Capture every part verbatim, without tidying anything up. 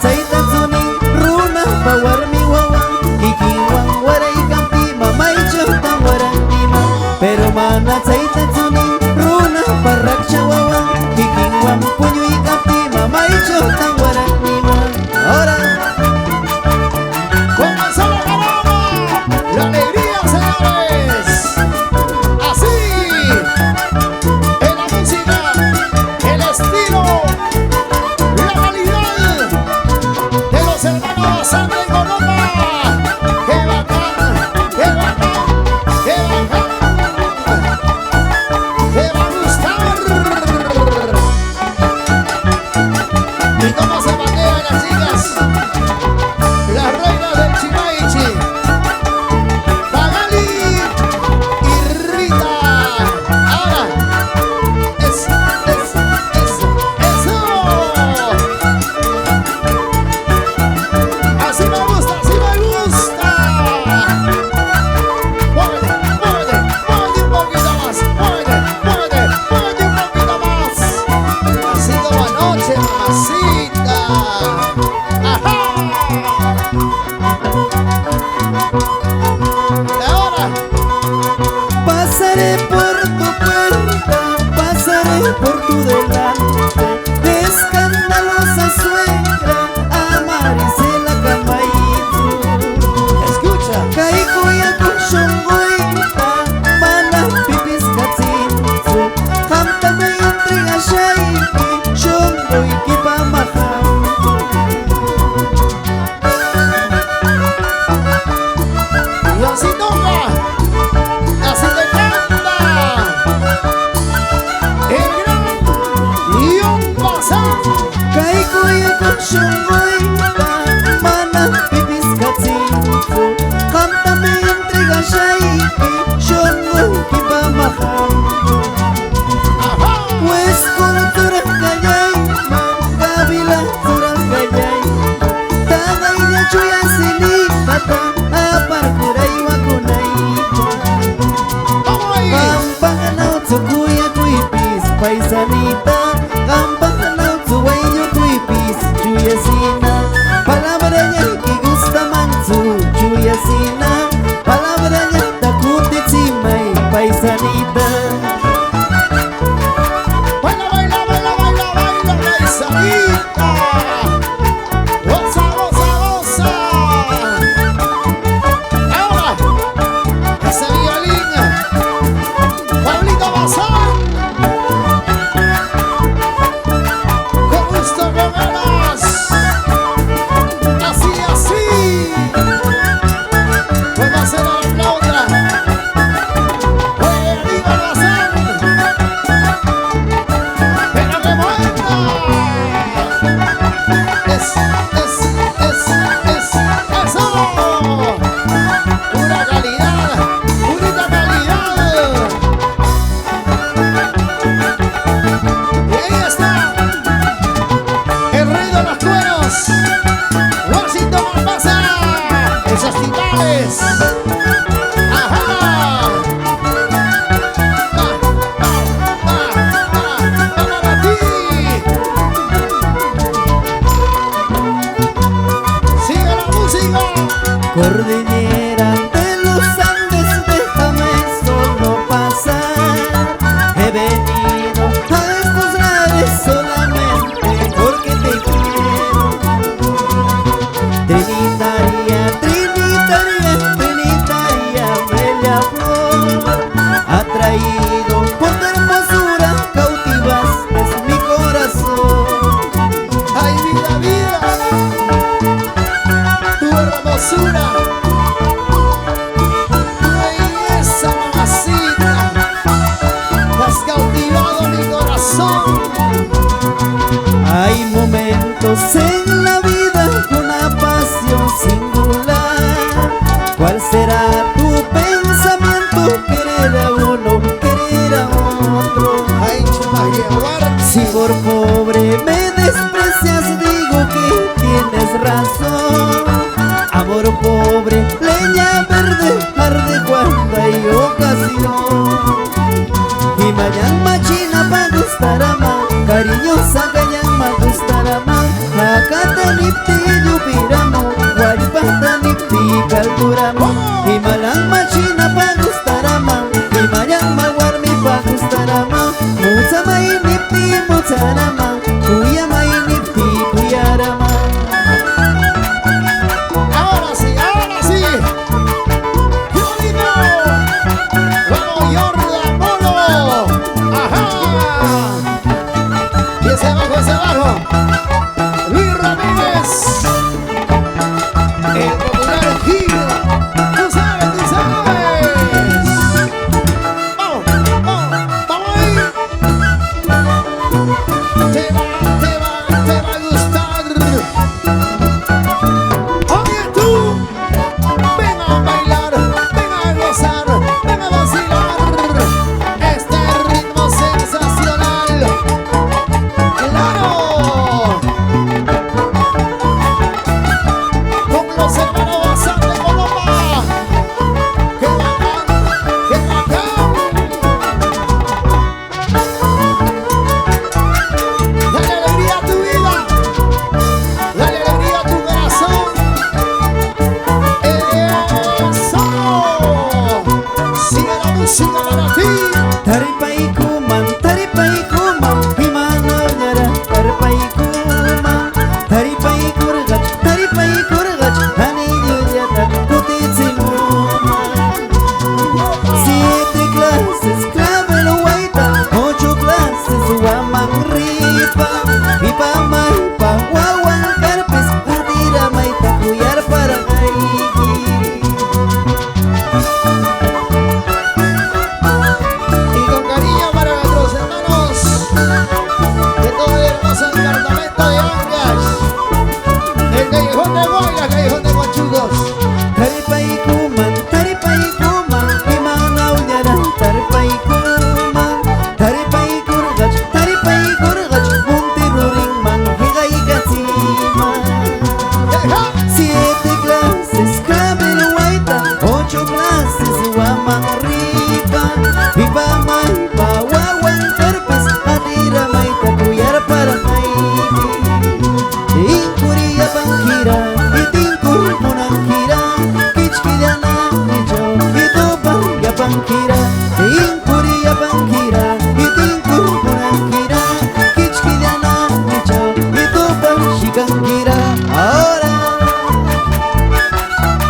Chaytatsu nin runapa warmi wawan, kikinwan waraykanpi mamaychawtan warankiman. Pero mana chaytatsu nin runapa rakcha wawan, kikinwan puñuykanpi mamaychawtan warankiman. Ahora. Comenzó la carrera, la alegría, señores. Así, en la música, el estilo, la calidad de los hermanos Sandra y Colombia. ¡Qué bacán! ¡Qué bacán! ¡Qué bacán! ¡Te va a gustar! ¿Y cómo se patean las chicas? Las reinas del Chimaichi. Magali y Rita. Ahora. Es, es, es, eso. Así me gusta, así me gusta. Muévete, muévete, muévete un poquito más. Muévete, muévete, muévete un poquito más. Así como anoche, mamacita. Ajá. Y ahora. Pasaré por tu puerta, pasaré por tu delante. Escandalosa suegra, a Marisela camaytsu. Escucha. Kay cuyacushun goyta, mana pipis catsintsu. Gamtami entregashayki, shunquykipa majantu. Y así toca, así te canta el gran John Bazán. Kay cuyacushun goyta, mana pipis catsintsu. Gamtami entregashayki, shunquykipa majantu. Ajá. Wiscun churarcallayman, gavila churarcallayman, tagaylla chuya sinipata aparcuray wacunaypaq. Vamos ahí. Gampa janawtsu cuyacuypis paisanita, gampa janawtsu wayllucuypis chuya sina. Palabrallayqui gustamanchu chuya sina, palabrallata cutitsimay paisanita. Baila, baila, baila, baila, baila, paisanita. Goza, goza, goza. Ahora, ese violín. Pablito Bazán. Con gusto, con ganas. Así, así. Pues va a ser la otra. Oye, arriba, Bazán. Pero que muerda. Es, es, es, es, eso. Pura calidad, purita calidad. Y ahí está el rey de los cueros, Washington Barbaza, esos timbales. Ajá. Pa, pa, pa, pa, pa, para ti. Sigue la música. Cordillera de los Andes, déjame solo pasar. He venido a estos lares solamente porque te quiero. Trinitaria, Trinitaria, Trinitaria, bella flor, atraído por tu hermosura, cautivaste mi corazón. Ay, vida, vida, tu hermosura, tu belleza, mamacita, has cautivado mi corazón. Hay momentos en la vida con una pasión singular. ¿Cuál será tu pensamiento? Querer a uno, querer a otro. Ay, chupa, llevar. Si por pobre me desprecias, digo que tienes razón. Amor pobre, leña verde, arde cuando hay ocasión. Imallanman chinapa gustarama, cariñosa kallanman gustarama, acata nipti Mutsaraman, cuyamay niptï cuyaraman. Ahora sí, ahora sí. ¡Qué bonito! ¡Vamos, Jordan Molo! ¡Ajá! Y ese abajo, ese abajo. Luis Ramírez. El popular Gil. Tú sabes, tú sabes. Vamos, vamos, vamos ahí. Te va, te va, te va a gustar. Oye, tú. Ven a bailar, ven a gozar, ven a vacilar este ritmo sensacional. ¡Claro! Con los hermanos Bazán de Colombia. ¡Qué bacán! ¡Qué bacán! Dale alegría a tu vida. Dale alegría a tu corazón. Eso. Sigue la música para ti. Taripaykuman, taripaykuman, imanallaraq taripaykuman. Taripaykurqach, taripaykurqach, anillullata kutichimuman. Siete clases clavel wayta, ocho clases waman ripa, pipa maypa wawan karpis, qatira mayta kuyarparqayki. Y con cariño para nuestros hermanos de todo el hermoso departamento de Ancash, el callejón de Guayra, callejón de Guachucos. Taripaykuman, taripaykuman, imanallaraq taripaykuman. Taripaykurqach, taripaykurqach, monte rurinman hiqaykachiman. Siete clases clavel wayta, ocho clases waman ripa, pipa maypa wawan karpis, qatira mayta kuyarparqayki. Tinkuriyapankiraq, y tinkurmunankiraq, kichkillanami chawpi tuparyapankiraq. Tinkuriyapankiraq, y tinkurmunankiraq, kichkillanami chawpi tuparshikanki. Ahora.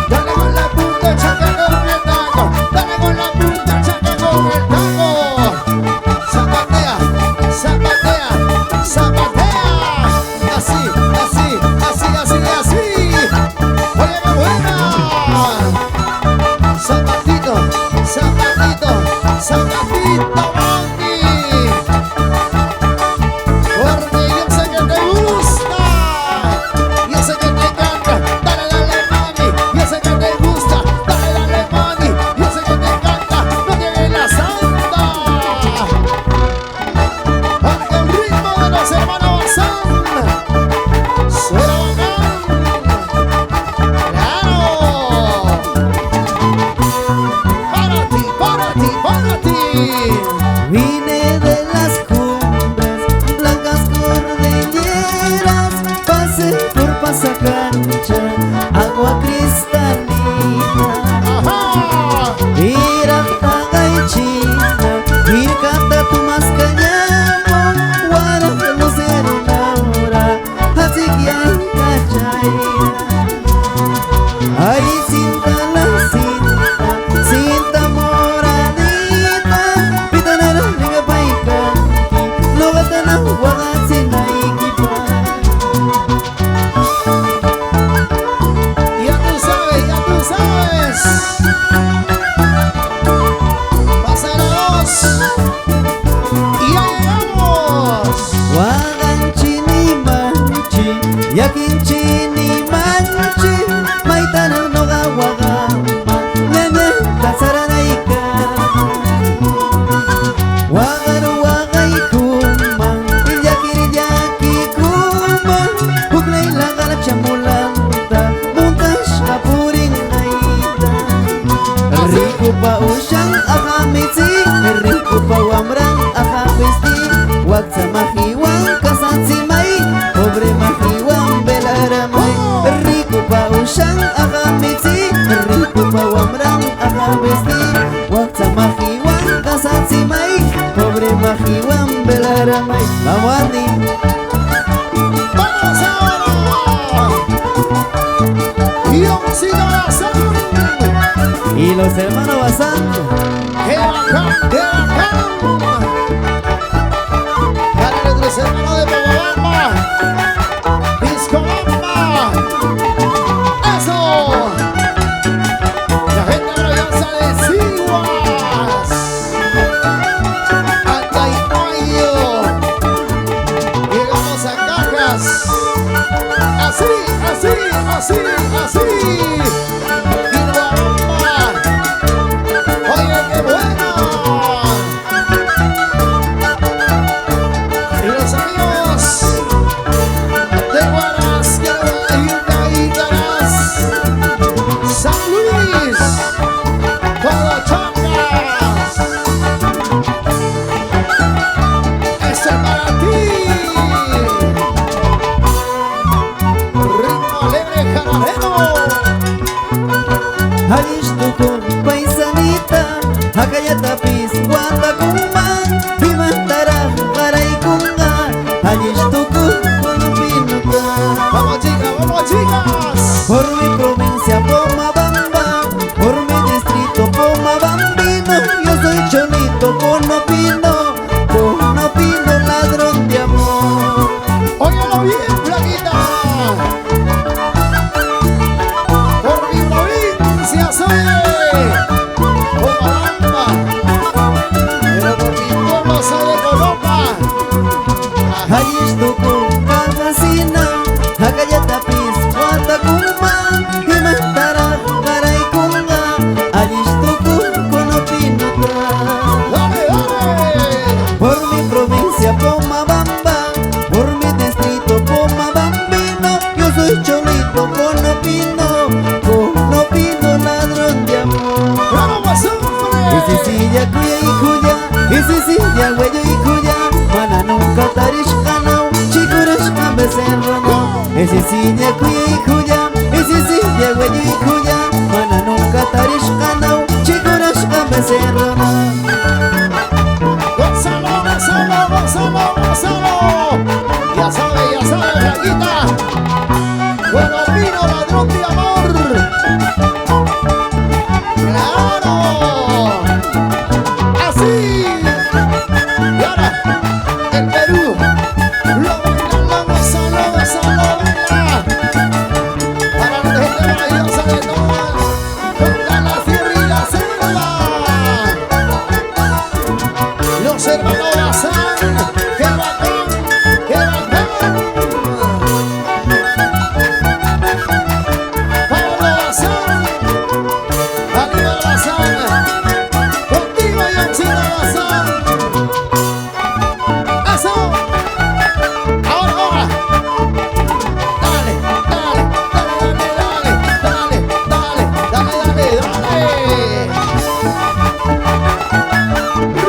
Dale con la punta, chaca con el taco. Dale con la punta, chaca con el taco. Zapatea, zapatea, zapatea. Así, así, así, así, así. Oye, qué buena. Zapatito, zapatito, zapatito, Banqui. Porque yo sé que te gusta. Yo sé que te encanta. Dale, dale, mami. Yo sé que te gusta. Dale, dale, mami. Yo sé que te encanta. No tienes la santa. Porque el ritmo de los hermanos Bazán suena bacán. ¡Claro! Para ti, para ti, para ti. Vine de las cumbres, blancas cordilleras, pasé por Pasacancha, agua cristalina. Ajá. Iraq taqay china, irkata tumascañamun, warak lucero laura, hachikyayta chayna. Ay, cinta, la cinta, cinta moradita, pitanaraq ringapaykanki, noqatana waqachinaykipaq. Ya tú sabes, ya tú sabes. Pasa la dos. Y ya llegamos. Waqanchinimanchi, yakinchinimanchi, maytana noqa waqaman ñañayta charanayka. Waqar waqaykuman, llakir llakikuman, juclay laqarcha mulanta, montashqa purinayta. Rikupa ushan ajamichi, rikupa wamran ajamisti, wakcha majiwan Vamos, Andy. ¡Vamos ahora! Johncito Bazán. Y los hermanos Bazán. ¡Qué bacán, qué bacán! Para nuestros hermanos de Pomabamba, Piscobamba. ¡Eso! La gente de Alianza de Siguas. Anda y Mayo. Llegamos a Cajas. Así, así, así, así. Vino Aroma. Oye, qué bueno. Y los amigos de Huaraz, Yaruga y Huaraz, San Luis, Corochocas. Esto es para ti. Ritmo alegre, jararero. Allish tukuq paisanita, jakallatapis watakunman, pimantaraq qaraykunqa, allish tukuq Colombinota. Vamos, chicas, vamos, chicas. Por mi provincia, Pomabamba, por mi distrito, Pomabambino, yo soy cholito, conopino, conopino, ladrón de amor. Óyelo bien, flaquita. Por mi provincia soy de Pomabamba, pero por mi pueblo soy de Colopa. Allish tukuq paisanita, jakallatapis watakunman, pimantaraq qaraykunqa, allish tukuq Colombinota. Dale, dale. Por mi provincia Pomabamba, por mi distrito Pomabambino, yo soy cholito, conopino, conopino, ladrón de amor. ¡Bravo, Guasón! Isisiña kuyaykulla, isisiña wayuykulla, mana nunca tarishqanaw, chikurashqa becerrona. Isisiña kuyaykulla, isisiña wayuykulla, mana nunca tarishqanaw, chikurashqa becerrona. Gózalo, gózalo, gózalo, gózalo. Ya sabe, ya sabe, flaquita. Bueno, vino ladrón de amor. Claro. Así. Y ahora, el Perú. Lo baila, lo goza, lo goza, lo baila. Para la gente maravillosa de todas. Contra la sierra y la selva. Los hermanos Bazán, qué bacán, qué bacán. Pablo Bazán, Aníbal Bazán, contigo, Johncito Bazán. ¡Eso! Ahora, ahora. Dale, dale, dale.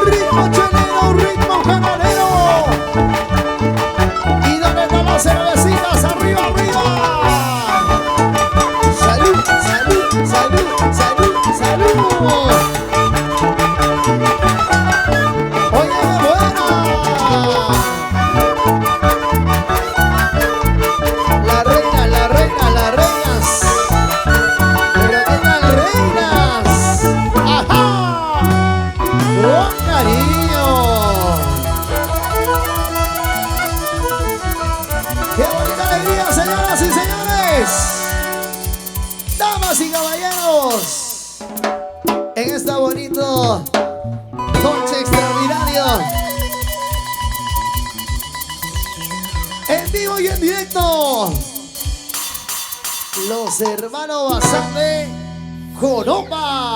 Ritmo cholero, ritmo canalero. Y dale, dale, cervecitas, arriba, arriba. Salud, salud, salud, salud, salud. Oye, buena. La reina, la reina, las reinas. Pero qué tal reinas. ¡Ajá! ¡Oh, cariño! ¡Qué bonita alegría, señoras y señores! Damas y caballeros, en esta bonita noche extraordinaria, en vivo y en directo, los hermanos Bazán de Coropa.